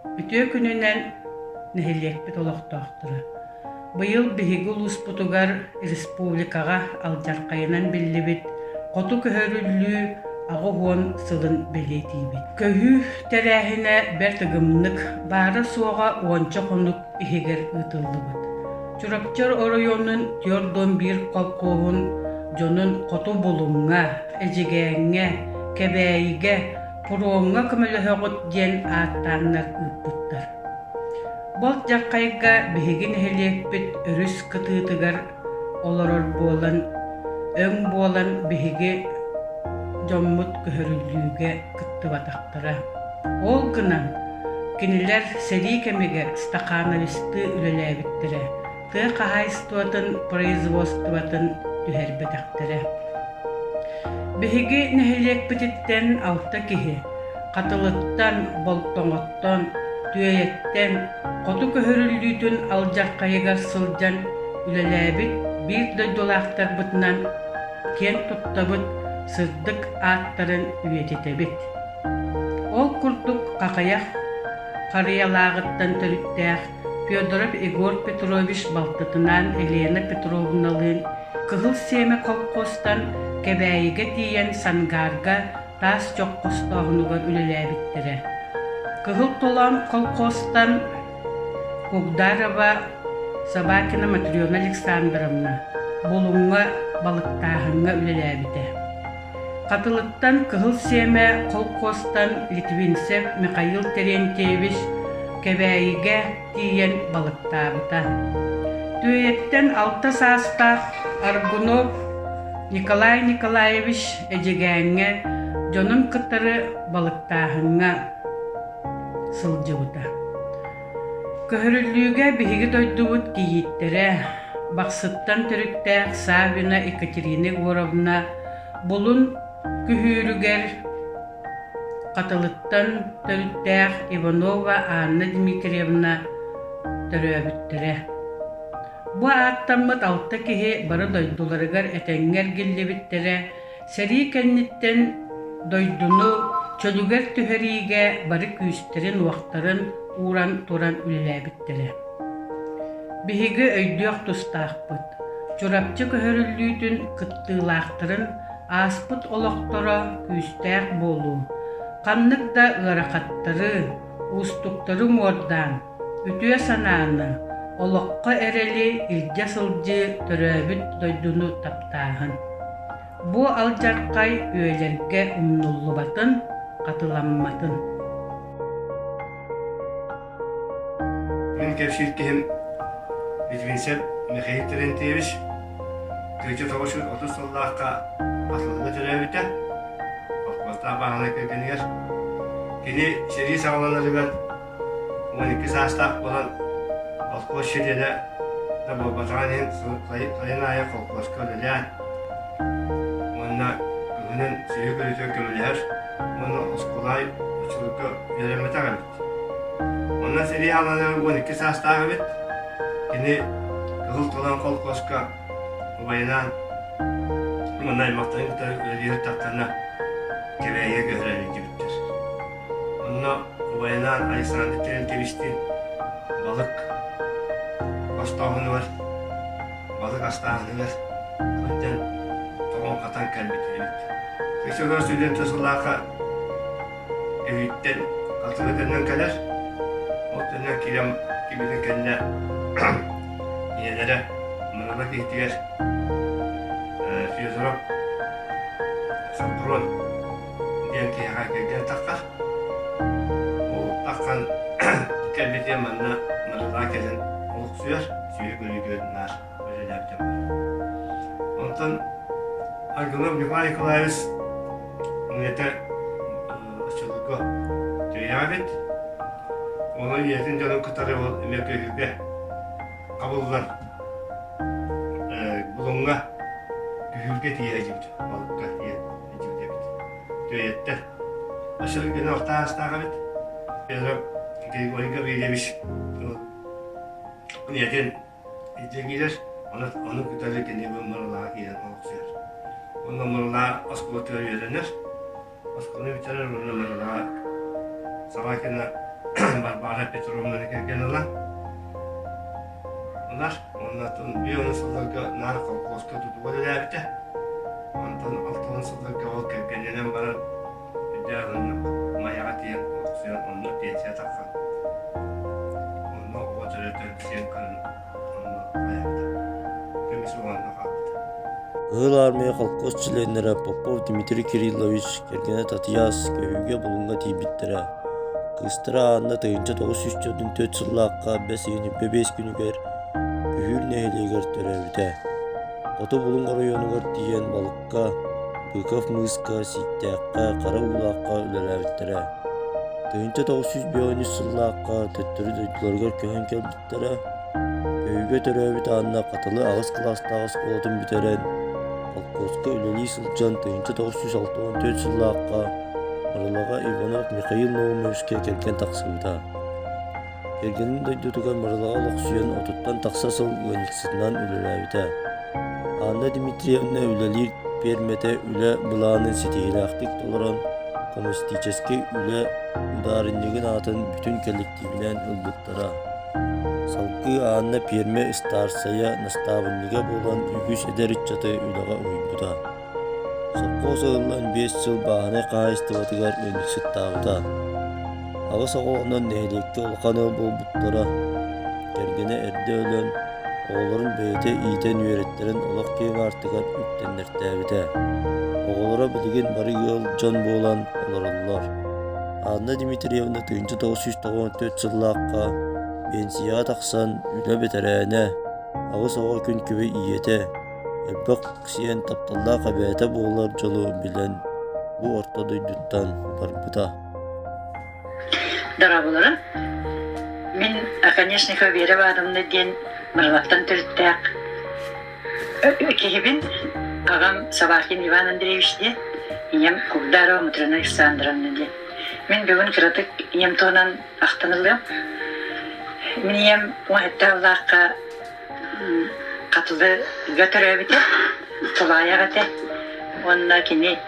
Үтүө күнүнэн нэһилиэкпит олохтоохторо! Быйыл биһиги улууспутугар республикаҕа алдьархайынан биллибит Хоту көһөрүллүү 80 сылын бэлиэтиибит. Көһүү тэрээһинэ бэрт ыгымнык, баара-суоҕа уонча хонук иһигэр ыытыллыбыт. Чурапчы оройуонун 41 колхоһун дьонун Хоту Булуҥҥа, Эдьигээҥҥэ, Кэбээйигэ пуруоҥҥа көмөлөһөҕүт диэн ааттааннар ыыппыттар. Болдьаххайга биһиги нэһилиэкпит өрүс кытыытыгар олорор буолан, өҥ буолан биһиги дьоммут көһөрүллүүгэ кыттыбатахтара. Ол гынан кинилэр сэрии кэмигэр стахановистыы үлэлээбиттэрэ, тыа хаһаайыстыбатын производствотын түһэрбэтэхтэрэ. Биһиги нэһилиэкпититтэн алта киһи Хатылыттан, Болтоҥоттон, Түөйэттэн хоту көһөрүллүүтүн алдьархайыгар сылдьан үлэлээбит биир дойдулаахтарбытынан киэн туттабыт, сырдык ааттарын үйэтитэбит. Ол курдук Хахайах Харыйалааҕыттан төрүттээх Федоров Егор Петрович балтытынаан Елена Петровналыын Кыһыл Сиэмэ колхозтан Кэбээйигэ тиийэн Сангаарга таас чох хостооһунугар үлэлээбиттэрэ. Кыһыл Толоон колхозтан Кугдарова Собакина Матрена Александровна Булуҥҥа балыктааһыҥҥа үлэлээбитэ. Хатылыттан Кыһыл Сиэмэ холкуостан Литвинцев Михаил Терентьевич Кэбээйигэ тиийэн балыктаабыта. Түөйэттэн алта саастаах Аргунов Николай Николаевич Эдьигээҥҥэ дьонун кытары балыктааһыҥҥа сылдьыбыта. Көһөрүллүүгэ биһиги дойдубут кийииттэрэ Бахсыттан төрүттээх Саввина Екатерина Егоровна Булун күһүүрүгэр Хатылыттан төрүттээх Иванова Анна Дмитриевна төрөөбүттэрэ. Бу ааттаммыт алта киһи бары дойдуларыгар этэҥҥэ эргиллибиттэрэ, сэрии кэнниттэн дойдуну чөлүгэр түһэриигэ бары күүстэрин-уохтарын ууран туран үлэлээбиттэрэ. Биһиги өйдүөх тустаахпыт, Чурапчы көһөрүллүүтүн кыттыылаахтарын ааспыт олохторо күүстээх буолуу, ханнык да ыарахаттары, уустуктары уҥуордаан, үтүө санааны, олоххо эрэли илдьэ сылдьыы төрөөбүт дойдуну таптааһын. Бу алдьархай үйэлэргэ умнуллубатын, хатыламматын. Мин кэпсиир киһим Литвинцев Михаил Терентьевич 1930 сыллаахха Хатылыга төрөөбүтэ. Холкуостаах бааһынай кэргэнигэр. Кини сэрии саҕаланарыгар 12 саастаах буолан холкуос чилиэнэ да буолбатаҕын иһин сайын аайы холкуоска үлэлээн уонна күһүнүн сүөһү көрүүтүгэр көмөлөһөр уонна оскуола оччолорго үөрэммэтэх эбит. Онно сэрии аҕалара 12 саастаах эбит. Кини Кыһыл Толоон холкуоска убайынаан уонна аймахтарын кытары үлэлиир тахтарына Кэбээйигэ көһөрөн илдьибиттэр. Онно убайынаан Александр Терентьевичтиин балык хостооһунугар, балык астааһыныгар сылдьан тоҥон-хатан кэлбит эбит. Ыччалар студент сыллаахха Эһиттэн хатыҥы төннөн кэлэр, ол төннөн киирэн кимитин кэннэ ийэлэрэ Мырыла киһитигэр Федоров Сопрун диэн киһиэхэ кэргэн таххар. Ол таххан кэлбитигэр манна Мырылаҕа кэлэн олохсуйар, сүөһү көрүүтүгэр наар үлэлээбитэ баар. Онтон Аргунов Николай Николаевич Ийэтэ оччолорго түөйэҕэ эбит. Онон ийэтин дьонун кытары ол эмиэ көһүүгэ хабыллан Булуҥҥа күһүүргэ тиийэ сылдьыбыт, балыкка тиийэ сылдьыбыт эбит. Түөйэттэр. Өссө гына орто аастаах эбит. Петр Григорий Гаврильевич ийэтин Илдьэ киирэр, ону, ону кытары кини Мырылаҕа киирэн олохсуйар. Уонна Мырылаа оскуолатыгар үөрэнэр. Оскуоланы бүтэрэр уонна Мырылаҕа Собакина Варвара Петровнаны кэргэн ылан ылар. Уонна биир сылларга наар колхозка тутууга үлэлээбитэ. Онтон 60 сылларга ол кэргэннэнэн баран үрдээх Майаҕа тиийэн олохсуйан онно пенсия тахсан онно оҕо төрөтөн сиэн көрөн онно хайаабыта. Көмүс уонна хаалбыта. Кыһыл Аармыйа холкуос чилиэннэрэ Попов Дмитрий Кириллович кэргэнэ Татьяс көһүүгэ Булуҥҥа тиийбиттэрэ. Кыыстара Анна 1944 сыллаахха бэс ыйын 25 күнүгэр Күһүүр нэһилиэгэр төрөөбүтэ. Хоту Булуҥ оройуонугар тиийэн балыкка, Быков мыыска, Сииктээххэ, Хара Уулаахха үлэлээбиттэрэ. 1953 сыллаахха төттөрү дойдуларыгар көһөн кэлбиттэрэ. Көһүүгэ төрөөбүт Анна Хатылы аҕыс кылаастаах оскуолатын бүтэрэн, холкуоска үлэлии сылдьан 1964 сыллаахха Мырылаҕа Иванов Михаил Наумовичка кэргэн тахсыбыта. Кэргэнин дойдутугар Мырылаҕа олохсуйан отуттан тахса сыл ыанньыксытынан үлэлээбитэ. Анна Дмитриевна үлэлиир пиэрмэтэ үлэ былаанын ситиһиилээхтик толорон, коммунистическай үлэ удаарынньыгын аатын бүтүн кэлликтиибинэн ылбыттара. Салгыы Анна пиэрмэ ыстаарсайа, настаабынньыга буолан үгүс эдэр ыччаты үлэҕэ уһуйбута. Сопхуос ыһыллан 5 сыл бааһынай хаһаайыстыбатыгар ыанньыксыттаабыта. Аҕыс оҕолонон нэһилиэккэ улахан ыал буолбуттара. Кэргэнэ эрдэ өлөн, оҕолорун бэйэтэ иитэн-үөрэттэрэн олох киэҥ аартыгар үктэннэртээбитэ. Оҕолоро билигин бары ыал дьон буолан олороллор. Анна Дмитриевна 1994 сыллаахха биэнсийэҕэ тахсан үлэ бэтэрээнэ, аҕыс оҕо күн күбэй ийэтэ, элбэх сиэн тапталлаах эбээтэ буолар дьолу билэн бу орто дойдуттан барбыта. Дорооболорун. Мин Оконешникова Вера Ивановна диэн Мырылаттан төрүттээх киһибин. Аҕам Собакин Иван Андреевич диэн, ийэм Кугдарова Матрена Александровна диэн. Мин бүгүн кыратык ийэм туһунан ахтан ылыам. Мин ийэм 17 сыллаахха Хатылыга төрөөбүтэ, тулаайах этэ уонна кини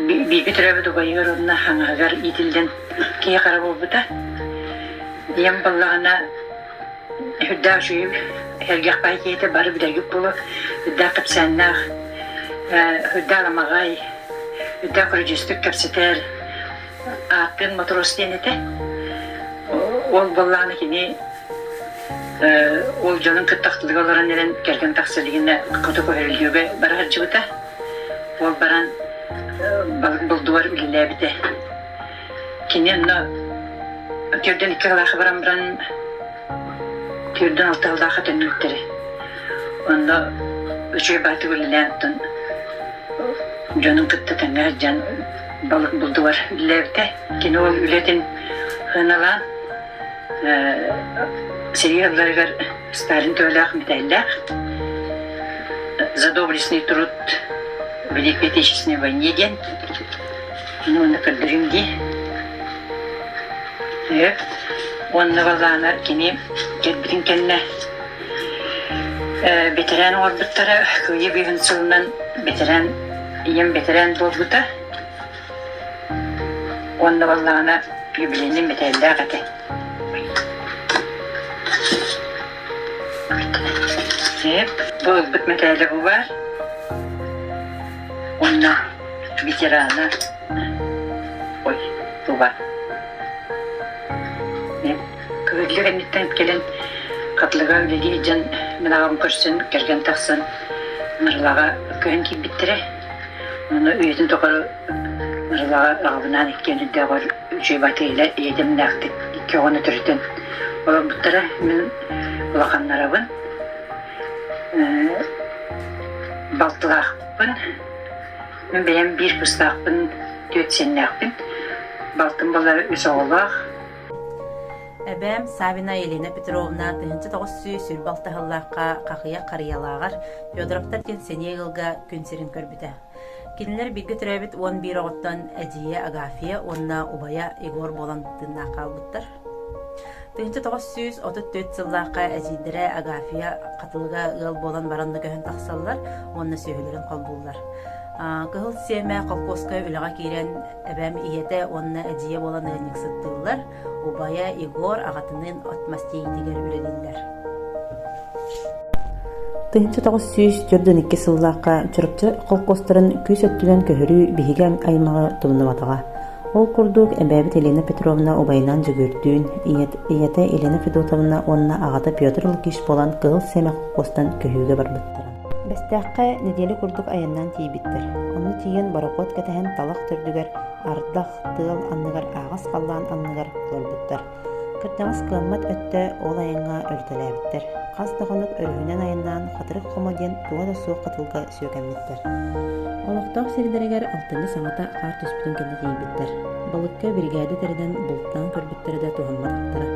бииргэ төрөөбүт убайыгар уонна хаҥаһыгар иитиллэн киһи-хара буолбута. Ийэм буоллаҕына үрдээх үчүгэй сэргэх баай киһитэ бары билэргит буолуо, үрдээх кэпсээннээх, үрдээх аламаҕай, үрдээх көрүдьүөстүк кэпсэтэр, ааттыын Мотрос диэн этэ. Ол буоллаҕына кини Ол дьонун кытта ахтылыга олорон эрэн кэргэн тахса илигинэ хоту көһөрүллүүгэ бара сылдьыбыта. Ол баран балык булдугар үлэлээбитэ. Кини онно төрдөн икки сылаахы баран баран төрдөн алта сыллаахха төннүбүттэрэ. Онно үчүгэй баатык үлэлээн оттон дьонун кытта тэҥҥэ сылдьан балык булдугар үлэлээбитэ. Кини ол үлэтин сыаналаан Сэрии ылларыгар Сталин төбөлөөх мэтээллээх «За доблестный труд в Великой Отечественной войне» диэн уонна көрдөрүм дии. Уонна баллаана кини кэлбитин кэннэ бэтэрээн оҥорбуттара Кыайыы быыһын сылынан бэтэрээн ийэм бэтэрээн буолбута. Уонна буоллаҕына юбилейнай мэтээллээх этэ. Сөп, бу ылбыт мэтээлэ бу баар. Уонна ветерана ой, бу баар. Кыһыллы кэнниттэн кэлэн Хатылыга үлэлии сылдьан мин аҕам көрсөн, кэргэн тахсан Мырылаҕа көһөн киирбиттэрэ. Ону үйэтин тухары Мырылаҕа аҕабынаан иккиэн үрдээҕэр үчүгэй батыйла ийэтэмнээхтик икки оҕону төрөтөн олорбуттара. Мин улаханнарабын, балтылаахпын. Мин бэйэм биир кыыстаахпын, түөрт сиэннээхпин. Балтым буолар үс оҕолоох. Эбээм Савина Елена Петровна 1926 сыллаахха Хахыйах Харыйалааҕар Федоровтар диэн сэниэ ыалга күн сирин көрбүтэ. Кинилэр бииргэ төрөөбүт 11 оҕоттон эдьиийэ Агафья уонна убайа Егор буолан тыыннаах хаалбыттар. 1934 сыллаахха эдьиийдэрэ Агафья Хатылыга ыал буолан баран да көһөн тахсаллар уонна сүөһүлэрин холбууллар. Кыһыл Сиэмэ холкуоска үлэҕэ киирэн эбээм ийэтэ уонна эдьиийэ буолан ыанньыксыттыыллар. Убайа Егор аҕатыныын от мас тиэйиитигэр үлэлииллэр. 1942 сыллаахха Чурапчы холкуостарын күүс өттүнэн көһөрүү биһиги аймаҕы тумнубатаҕа. Ол курдук, эбээбит Елена Петровна убайынан Дьөгүөрдүүн, ийэтэ Елена Федотовна уонна аҕата Петр Лукич буолан Кыһыл Сэмэх холкуостан көһүүгэ барбыттара. Бэстээххэ нэдиэлэ курдук айаннаан тиийбиттэр. Онно тиийэн борохуот кэтэһэн талах төрдүгэр ардах, тыал анныгар аһаҕас халлаан анныгар олорбуттар. Кырдьаҕас кыаммат өттө ол айаҥҥа өлүтэлээбиттэр. Хас да хонук өрүһүнэн айаннаан Хатырык Хомо диэн туга да суох кытылга сүөкэммиттэр. Олохтоох сирдэригэр алтынньы саҥата хаар түспүтүн кэннэ тиийбиттэр. Балыкка биригээдэ тэринэн бултаан көрбүттэрэ да туһамматахтара.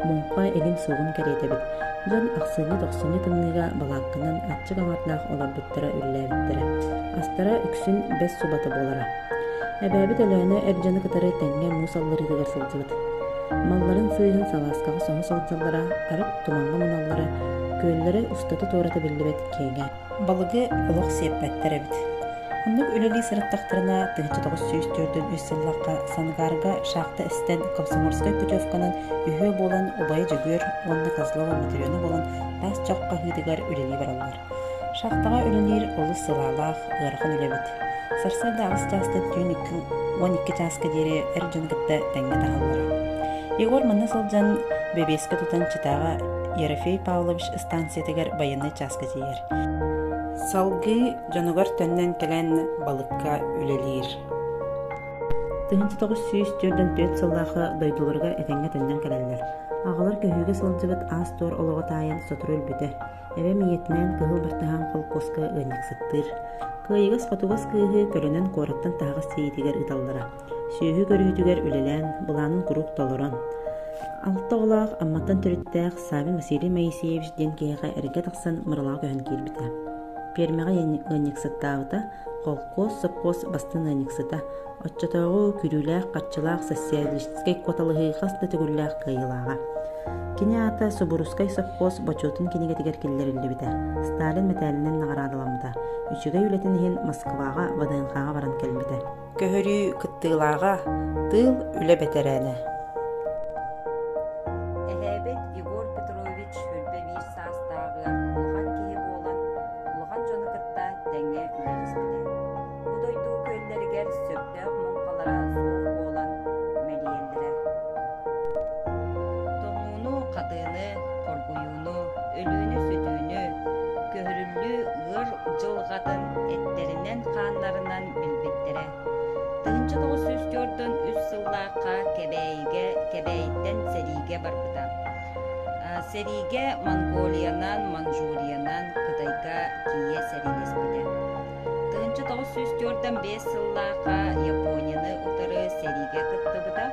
Муҥха илин суоҕун кэриэтэбит. Дьон ахсынньы-тохсунньу тымныыга балаакканан аччык аҥардаах олорбуттара үллээбиттэрэ. Астара үксүн бэс субата буолара. Эбээбит Өлөөнө эр дьону кытары тэҥҥэ муус алларыытыгар сылдьыбыт. Малларын сыыһын салааскаҕа соһо сылдьаллара, арыт тумаҥҥа муналлара, күөллэрэ устата-туората биллибэт киэҥэ. Балыгы олох сиэппэттэр эбит. Оннук үлэлии сырыттахтарына 1943 сыллаахха Сангаарга шахта эстэн комсомольскай путевканан үһүө буолан убайа Дьөгүөр уонна Козлова Матрена буолан таас чох хаһыытыгар үлэлии бараллар. Шахтаҕа үлэлиир олус сылаалаах, ыарахан үлэ эбит. Сарсыарда аҕыс чаастан түүн 12 чааска диэри эр дьону кытта тэҥҥэ таһаллара. Егор манна сылдьан бэбиэскэ тутан Читаҕа Ерофей Павлович станциятыгар байыаннай чааска тиийэр. Салгыы дьонугар төннөн кэлэн балыкка үлэлиир. 1944 сыллаахы дойдуларыгар этэҥҥэ төннөн кэлэллэр. Аҕалар көһүүгэ сылдьыбыт аас-туор олоҕу таайан сотору өлбүтэ. Эбэм ийэтинээн Кыһыл Бартыһаан холкуоска ыанньыксыттыыр. Кыайыгас-хотугас кыыһы көлөнөн куораттан таһаҕас тиэйиитигэр ыыталлара. Сүөһү көрүүтүгэр үлэлээн, былаанын куруук толорон. Алта оҕолоох Амматтан төрүттээх Савин Василий Моисеевич диэн киһиэхэ эргэ тахсан Мырылаҕа көһөн киирбитэ. Пиэрмэҕэ ыанньыксыттаабыта, холкуос, сопхуос бастыҥ ыанньыксыта, оччотооҕу күрүүлээх-харчылаах социалистическай куоталаһыы хас да төгүллээх кыайыылааҕа. Кини аата Субурускай сопхуос бочуотун кинигэтигэр киллэриллибитэ, Сталин мэтээлинэн наҕараадаламмыта, үчүгэй үлэтин иһин Москваҕа ВДНХ-ҕа баран кэлбитэ. Көһөрүү кыттыылааҕа, тыыл үлэ бэтэрээнэ. Эһээбит Егор Петрович 21 саастааҕыгар улахан киһи буолан, улахан дьону кытта тэҥҥэ үлэлэспитэ. Бу дойду күөллэригэр сөптөөх муҥхалара суох буолан мэлийэллэрэ. Тоҥууну, хатыыны, хоргуйууну, өлүүнү-сүтүүнү, көһөрүллүү ыар дьылҕатын эттэринэн-хааннарынан билбиттэрэ. 1943 сыллаахха Кэбээйигэ Кэбээйиттэн сэриигэ барбыта. Сэриигэ Монголиянан, Манчжуриянан, Кытайга тиийэ сэриилэспитэ. 1945 сыллаахха Японияны утары сэриигэ кыттыбыта.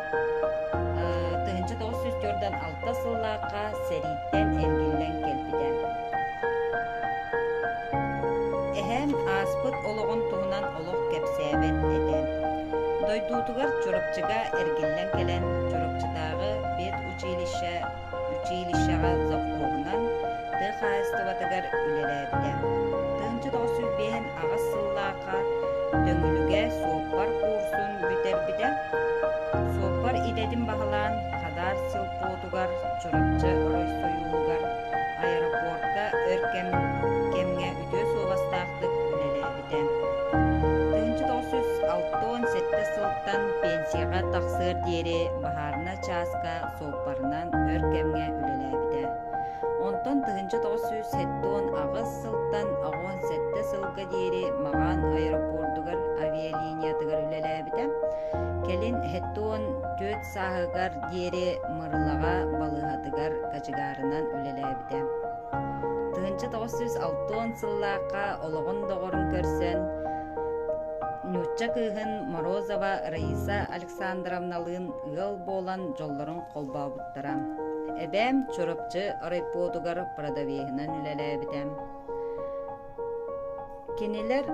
1946 сыллаахха сэрииттэн эргиллэн кэлбитэ. Эһээм ааспыт олоҕун туһунан олох кэпсээбэт этэ. Дойдутугар Чурапчыга эргиллэн кэлэн Чурапчытааҕы педучилище училищеҕа завхоһунан тыа хаһаайыстыбатыгар үлэлээбитэ. 1958 сыллаахха Төҥүлүгэ суоппар куурсун бүтэрбитэ. Суоппар идэтин баһылаан Хадаар сельпотугар, Чурапчы оройсойууһугар, аэропортка өр кэм кэмҥэ үтүө суобастаахтык үлэлээбитэ. 1967 сылтан пенсияҕа тахсыар диэри баһаарына чааска суоппарынан өр кэмҥэ үлэлээбитэ. Онтон 1978 сылтан 87 сылга диэри Маҕан аэропордугар авиалиниятыгар үлэлээбитэ. Кэлин 74 сааһыгар диэри Мырылаҕа балыыһатыгар кочегарынан үлэлээбитэ. 1960 сыллаахха олоҕун доҕорун көрсөн, нуучча кыыһын Морозова Раиса Александровналыын ыал буолан дьоллорун холбообуттара. Эбээм Чурапчы райпотугар продавеһынан үлэлээбитэ. Кинилэр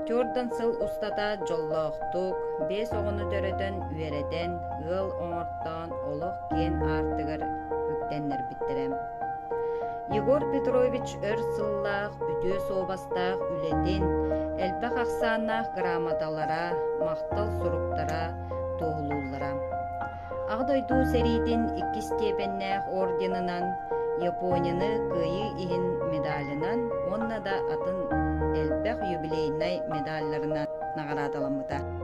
түөртэн сыл устата дьоллоохтук, биэс оҕону төрөтөн, үөрэтэн, ыал оҥортоон олох киэҥ аартыгар үктэннэрбиттэрэ. Егор Петрович өр сыллаах үтүө суобастаах үлэтин, элбэх ахсааннаах грамоталара, махтал суруктара туоһулууллара. Аҕа дойду сэриитин иккис степеннээх орденынан, Японияны кыайыы иһин медалынан уонна да атын элбэх юбилейнай медалларынан наҕараадаламмыта.